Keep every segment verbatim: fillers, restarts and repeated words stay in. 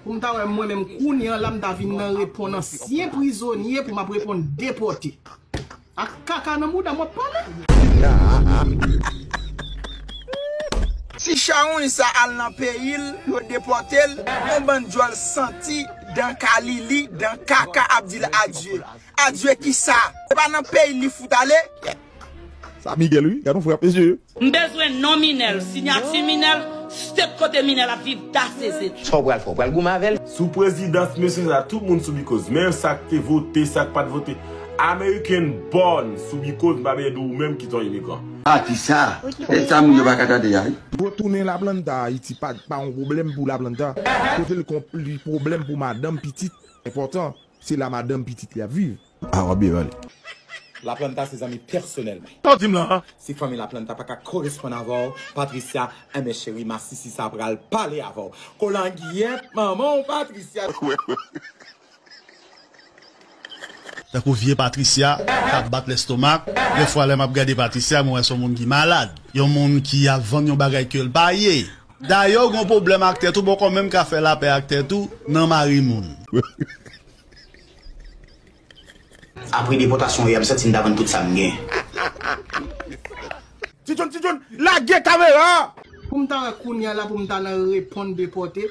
Pou m ta wè mwen menm kounye a la m ta vin nan reponn ansyen prizonye pou m ap reponn depòte. Ak kaka nan bouda m w ap pale. Si chawony sa al nan peyi l, yo depòte l, yon bann djòl santi, dan kalili, dan kaka ap di l adye. Adye kisa? Se pa nan peyi l li fout ale? Sa Miguel wi, gad yon frap mesye. M bezwen non Minèl, siyati Minèl, step kote Minèl ap viv, dase se. Sa w pral fè? W pral goumen avè l? Sou prezidans mesye sa, tout moun sou bikoz. Menm sa k te vote, sa k pa t vote. American born sou bikoz, m pa bezwen di w menm ki t on imigran. Pati sa, se sa moun yo pa ka tande a wi. Retounen Laplanta, Ayiti pa, pa yon pwoblèm pou Laplanta. Kote l konpli pwoblèm pou madanm, pitit, enpòtan. Se la madanm pitit li ap viv. A w ap byen pale. Laplanta se zanmi pèsonèl mwen. Sa w di m la a? Si fanmi Laplanta pa ka koresponn avè w, Patricia, enben cheri, masisi sa pral pale avè w. Kolangyèt manman w, Patricia. Tankou vye Patricia k ap bat lestomak. Dèfwa lè m ap gade Patricia, mwen wè se yon moun ki malad. Yon moun ki ap vann yon bagay ke l pa ye. Dayè w gen yon pwoblèm ak tèt ou, bòkò menm ka fè lapè ak tèt ou nan mari moun. Apre depòtasyon yo, m santi m ta vann tout sa m gen. Ti John, Ti John, lage kamera a! Pou m ta wè kounye a la pou m ta nan reponn depòte,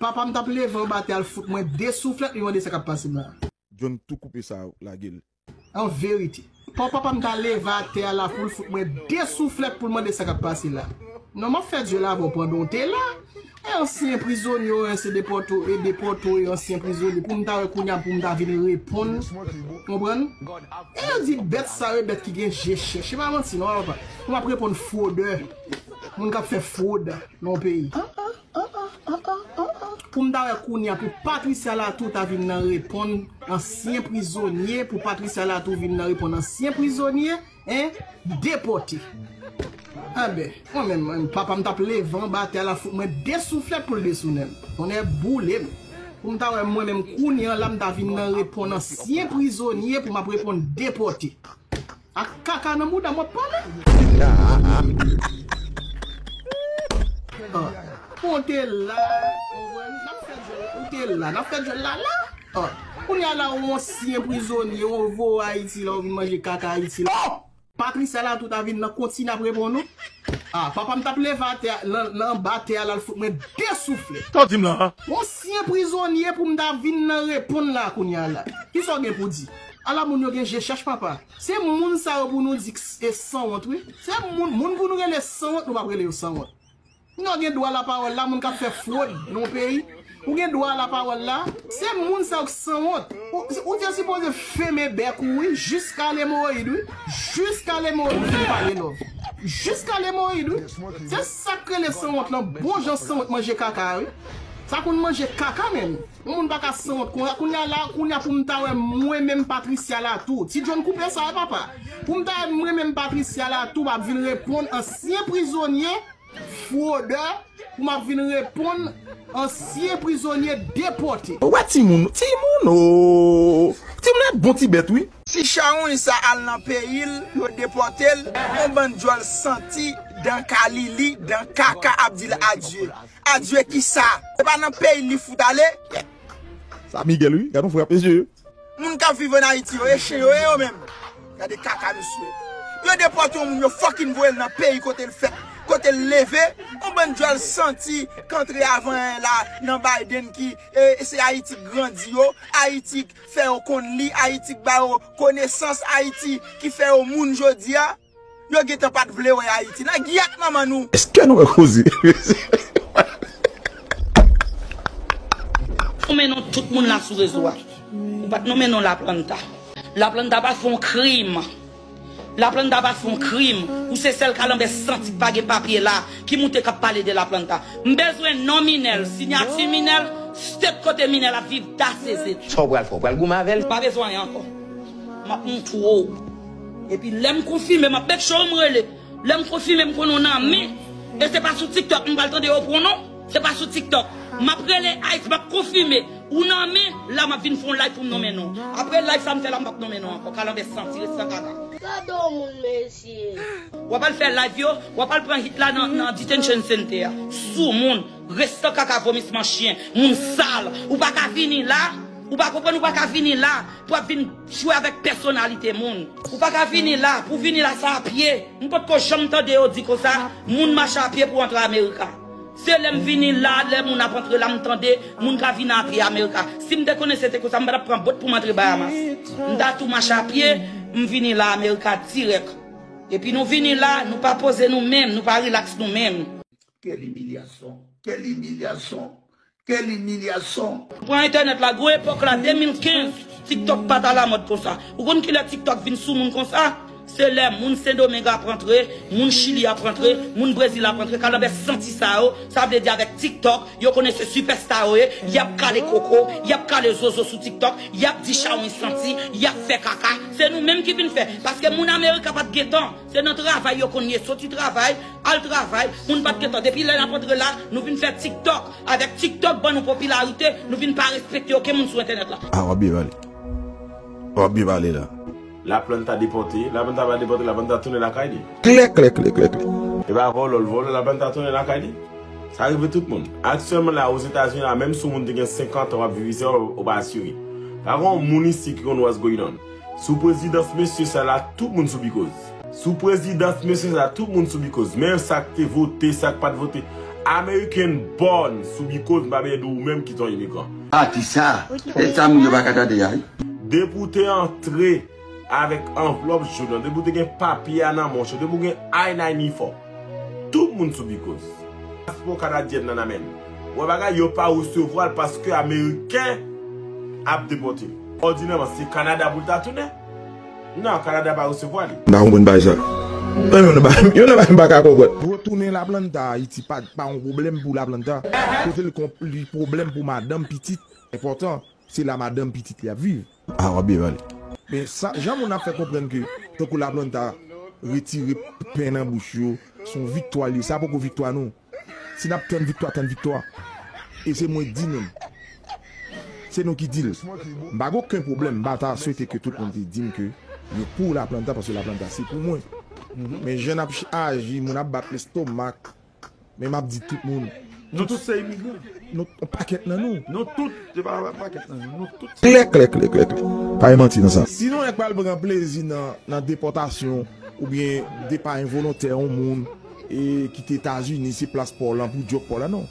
papa m t ap leve anba tè al fout mwen de souflèt li mande sa k ap pase m la. John tou koupe sa, lage l. An verite. Papa pa m ta leve atè a la pou l fout mwen de souflèt pou l mande sa k ap pase la. Non, m ap fè dyòl avè w pandan w te la. E ansyen prizonye w, se depòte w, e depòte w, e ansyen prizonye. Pou m ta wè kounye a, pou m ta vin reponn. Konprann? E yo di bèt sa yo, e bèt ki gen je chèch. Se pa manti, non, papa. Pou m ap reponn fwodè. Moun k ap fè fwod nan yon peyi. Pou m ta wè kounye a pou Patricia Latour ta vin nan reponn ansyen prizonye, pou Patricia Latour vin nan reponn ansyen prizonye, en, depòte. Anben, mwen menm, papa m t ap leve anba tè a la fout mwen de souflèt pou l desounen m. Tonnè boule m. Pou m ta wè mwen menm kounye a la m ta vin nan reponn ansyen prizonye pou m ap reponn depòte. Ak kaka nan bouda m w ap pale. Ah, ou te la, konprann? N ap fè dyòl, ou te la, n ap fè dyòl la la. Ah, kounye a la ou ansyen prizonye, ou voye Ayiti la, ou vin manje kaka Ayiti la. Patricia Latour ta vin nan kontinye ap reponn ou. Ah, papa m t ap leve atè, nan, nan anba tè a la, l fout mwen de souflèt. Sa w di m la a? Yon ansyen prizonye pou m ta vin nan reponn la kounye a la. Kisa w gen pou di? Ala moun yo gen je chèch papa. Se moun sa yo pou nou di k-, e sanwont wi. Se moun, moun pou nou rele sanwont, nou p ap rele yo sanwont. Nou gen dwa lapawòl la, moun k ap fè fwod nan yon peyi. Ou gen dwa lapawòl la. Se moun sa yo k sanwont. Ou, ou te sipoze fèmen bèk ou wi, jiska lemowoyid wi. Jiska lemowoyid ou fin pale love. Jiska lemowoyid wi. Se sa k rele sanwont lan, bon jan sanwont manje kaka wi. Sa konn manje kaka menm. Yon moun pa ka sanwont konsa. Kounye a la, kounye a pou m ta wè mwen menm Patricia Latour. Ti John koupe sa wi papa. Pou m ta wè mwen menm Patricia Latour, m ap vin reponn ansyen prizonye, fwodè, pou m ap vin reponn ansyen prizonye depòte. Ou wè timoun, timoun o. Timoun e bon ti bèt wi. Si chawony sa al nan peyi l, yo depòte l, yon bann djòl santi, dan kalili, dan kaka ap di l adye. Adye kisa? Se pa nan peyi l li fout ale? Sa Miguel wi, gad yon frap mesye. Moun k ap viv ann Ayiti yo, e chen yo ye yo menm. Gade kaka mesye. Yo depòte yon moun, yo fucking voye l nan peyi kote l fèt, kote l leve. Yon bann djòl santi k antre avan la nan Biden ki, e, se Ayiti k grandi yo, Ayiti k fè yo konn li, Ayiti k ba yo konesans, Ayiti ki fè yo moun jodi a. Yo gentan pa t vle wè Ayiti. Nan giyèt manman nou. Èske nou wè koze? Nonmen non tout moun la sou rezo a. Ou pa t nonmen non Laplanta. Laplanta pa fè yon krim. Laplanta pa fè yon krim. Ou se sèl kalanbè santi k pa gen papye la ki moute k ap pale de Laplanta. M bezwen non Minèl, siyati Minèl, step kote Minèl ap viv, dase se. Sa w pral fè? W pral goumen avè l? Pa bezwen anyen ankò. M ap montre w. Epi lè m konfime, m ap make sure m rele. Lè m konfime, m konnen w nan men. E se pa sou TikTok m pral tande yo pran non. Se pa sou TikTok. M ap rele Ayiti, m ap konfime. Ou nan men, la m ap vin fè yon live pou m nonmen non. Apre live sa m fè la, m p ap nonmen non ankò. Kalanbè santi, ret san kaka. Gade yon moun, mesye. W ap al fè live yo, w ap al pran hit la nan, nan detention center a. Soumoun, restan kaka vomisman chen, moun sal. Ou pa ka vini la, ou pa konprann, ou pa ka vini la pou ap vin jwe avèk pèsonalite moun. Ou pa ka vini la, pou vini la se a pye. M potko janm tande yo di konsa, moun mache a pye pou antre Amerika. Se lè m vini la, lè moun ap antre la, m tande moun ka vini a pye Amerika. Si m te konnen se te konsa, m pa t ap pran bòt pou m antre Bahamas. M ta tou mache a pye, m vini la Amerika dirèk. Epi nou vini la, nou pa poze nou menm, nou pa rilaks nou menm. Quelle humiliation, quelle humiliation, quelle humiliation. Pran entènèt la, gwo epòk la, de mil kenz, TikTok pa t alamòd konsa. Ou konn kilè TikTok vin sou moun konsa? Se lè moun Sendomeng ap rantre, moun Chili ap rantre, moun Brezil ap rantre, kalanbè santi sa yo, sa vle di avèk TikTok, yo konnen se sipèsta yo ye, y ap kale koko, y ap kale zozo sou TikTok, y ap di chawony santi, y ap fè kaka. Se nou menm ki vin fè, paske moun Amerika pa t gen tan, se nan travay yo konn ye, soti travay, al travay, moun pa t gen tan. Depi lè n ap antre la, nou vin fè TikTok. Avèk TikTok ban nou popilarite, nou vin pa respekte okenn moun sou entènèt la. Ah, w ap byen pale. W ap byen pale la. Laplanta depòte, Laplanta pa depòte, Laplanta tounen lakay li. Klè, klè, klè, klè, klè. E pa vòlò l vòlò, Laplanta tounen lakay li. Sa rive tout moun. Aktyèlman la, Ozetazini la, menm si yon moun te gen senkant an, w ap viv isi, w, w pa asire. Pa gen yon moun isi ki konn what's going on. Sou prezidans mesye sa la, tout moun sou bikoz. Sou prezidans mesye sa, tout moun sou bikoz. Men sa k te vote, sa k pa t vote. American born sou bikoz, m pa bezwen di w ou menm ki t on imigran. Pati sa, e sa moun yo pa ka tande a, wi. Depi w te antre avèk anvlòp jòn nan, depi w te gen papye a nan manch ou, depi w gen I ninety-four, tout moun sou bikoz. Paspò kanadyèn nan nan men l. Wè bagay, yo pa resevwa l paske Ameriken ap depòte l. Òdinèman, se Kanada pou l ta tounen. Non, Kanada pa resevwa li. M pa konprann bagay sa. Yon nan bagay, yon nan bagay m pa ka konprann. Retounen Laplanta Ayiti pa, pa yon pwoblèm pou Laplanta. Kote l konp-, li pwoblèm pou madanm, pitit, enpòtan. Se la madanm, pitit li ap viv. Ah, w ap byen pale. Men sa, jan moun ap fè konprann ke, tankou Laplanta retire pen nan bouch yo, se yon viktwa li ye. Sa poko viktwa, non. Si n ap tann viktwa, tann viktwa. E se mwen k di menm. Se nou ki di l. M pa gen okenn pwoblèm. M pa ta swete ke tout moun te di m ke yo pou Laplanta, paske Laplanta se pou mwen. Men jan n ap ch-, aji, moun ap bat lestomak. Men m ap di tout moun. Nou tout se imigran. Nou, yon pakèt nan nou. Nou tout, se pa yon pakèt nan nou. Nou tout se Klè, klè, klè, klè, klè. Pa gen manti nan sa. Si nou nèg pral pran plezi nan, nan depòtasyon oubyen depa envolontè yon moun, e kite Etazini, se plas pa w lan pou djòb pa w la, non.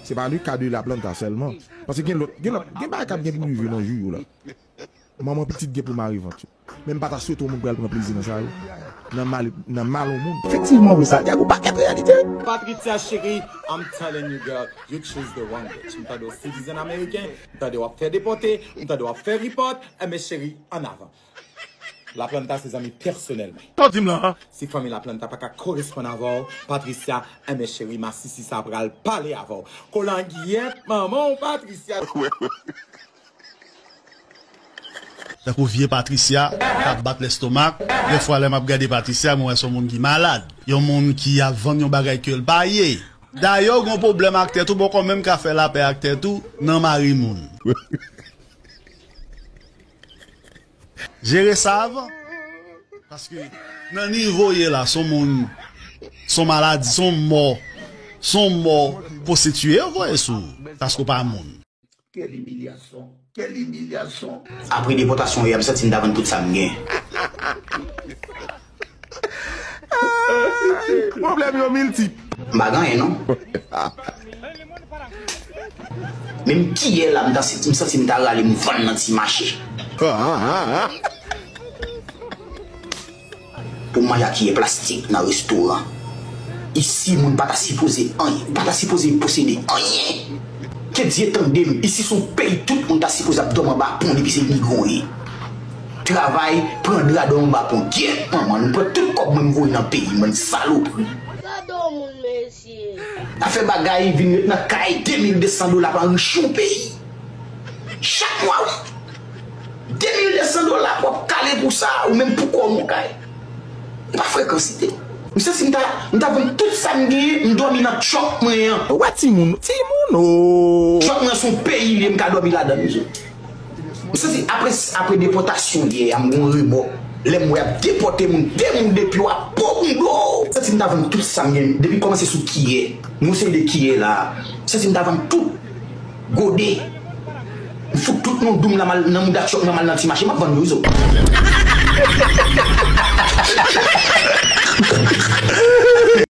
Se pa le ka de Laplanta sèlman. Paske gen lòt, gen lòt, gen bagay k ap gen pou rive nan jou yo la. Manman pitit gen pou mare vant yo. Men m pa ta swete yon moun pral pran plezi nan sa yo. Nan mal, nan mal yon moun. Efektivman, wi, Santiago, pakèt reyalite. Patricia cheri, I'm telling you girl, you choose the wrong bitch. M tande w citizen ameriken, m tande w ap fè depòte, m tande w ap fè ripòt, enben cheri, ann avan. Laplanta se zanmi pèsonèl mwen. Sa w di m la a? Si fanmi Laplanta pa ka koresponn avè w, Patricia, enben cheri, masisi sa pral pale avè w. Kolangyèt manman w, Patricia. Tankou vye Patricia k ap bat lestomak. Dèfwa lè m ap gade Patricia, mwen wè se yon moun ki malad. Yon moun ki ap vann yon bagay ke l pa ye. Dayè, w gen yon pwoblèm ak tèt ou, bòkò menm ka fè lapè ak tèt ou nan mari moun. Jere sa avan. Paske nan nivo w ye la, se yon moun, se yon maladi, se yon mò, se yon mò pwostitiye yo voye sou ou. Paske w pa moun. Quelle humiliation! Quelle humiliation! Apre depòtasyon yo, m santi m ta vann tout sa m gen. Pwoblèm yo miltip. M pa gen anyen, non. Menm kiyè la, m ta santi, m santi m ta rale, m vann nan ti mache. Pou manje ak kiyè plastik nan restoran. Isi, moun pa ta sipoze anyen, ou pa ta sipoze posede anyen. Ke Dye tande m, isi se yon peyi tout moun ta sipoze ap dòmi anba pon depi se imigran w ye. Travay, pran dra, dòmi anba pon. Gyèt manman, nou pran tout kòb mwen m voye nan peyi m, bann salopri. Gade yon moun, mesye. Afè bagay, vin ret nan kay, de mil de san dola pa anrichi yon peyi. Chak mwa, wi. De mil de san dola pou w ap kale pou sa, ou menm pou kò w nan kay. E pa frekansite. M santi m ta, m ta vann tout sa m genyen, m dòmi nan truck mwen an. Ou wè timoun, timoun, o. Truck mwen se yon peyi li ye, m ka dòmi ladan l, mesye. M santi apre, apre depòtasyon yè a, m gen yon remò. Lè m wè y ap depòte moun, de moun, de pye w ap po moun do. Santi m ta vann tout sa m gen, depi kòmanse sou kiyè. Nou se de kiyè la. Santi m ta vann tout gode. M fout tout nou doum nan mal nan mouda tchòk nan mal nan ti mache, m ap vann yo izo.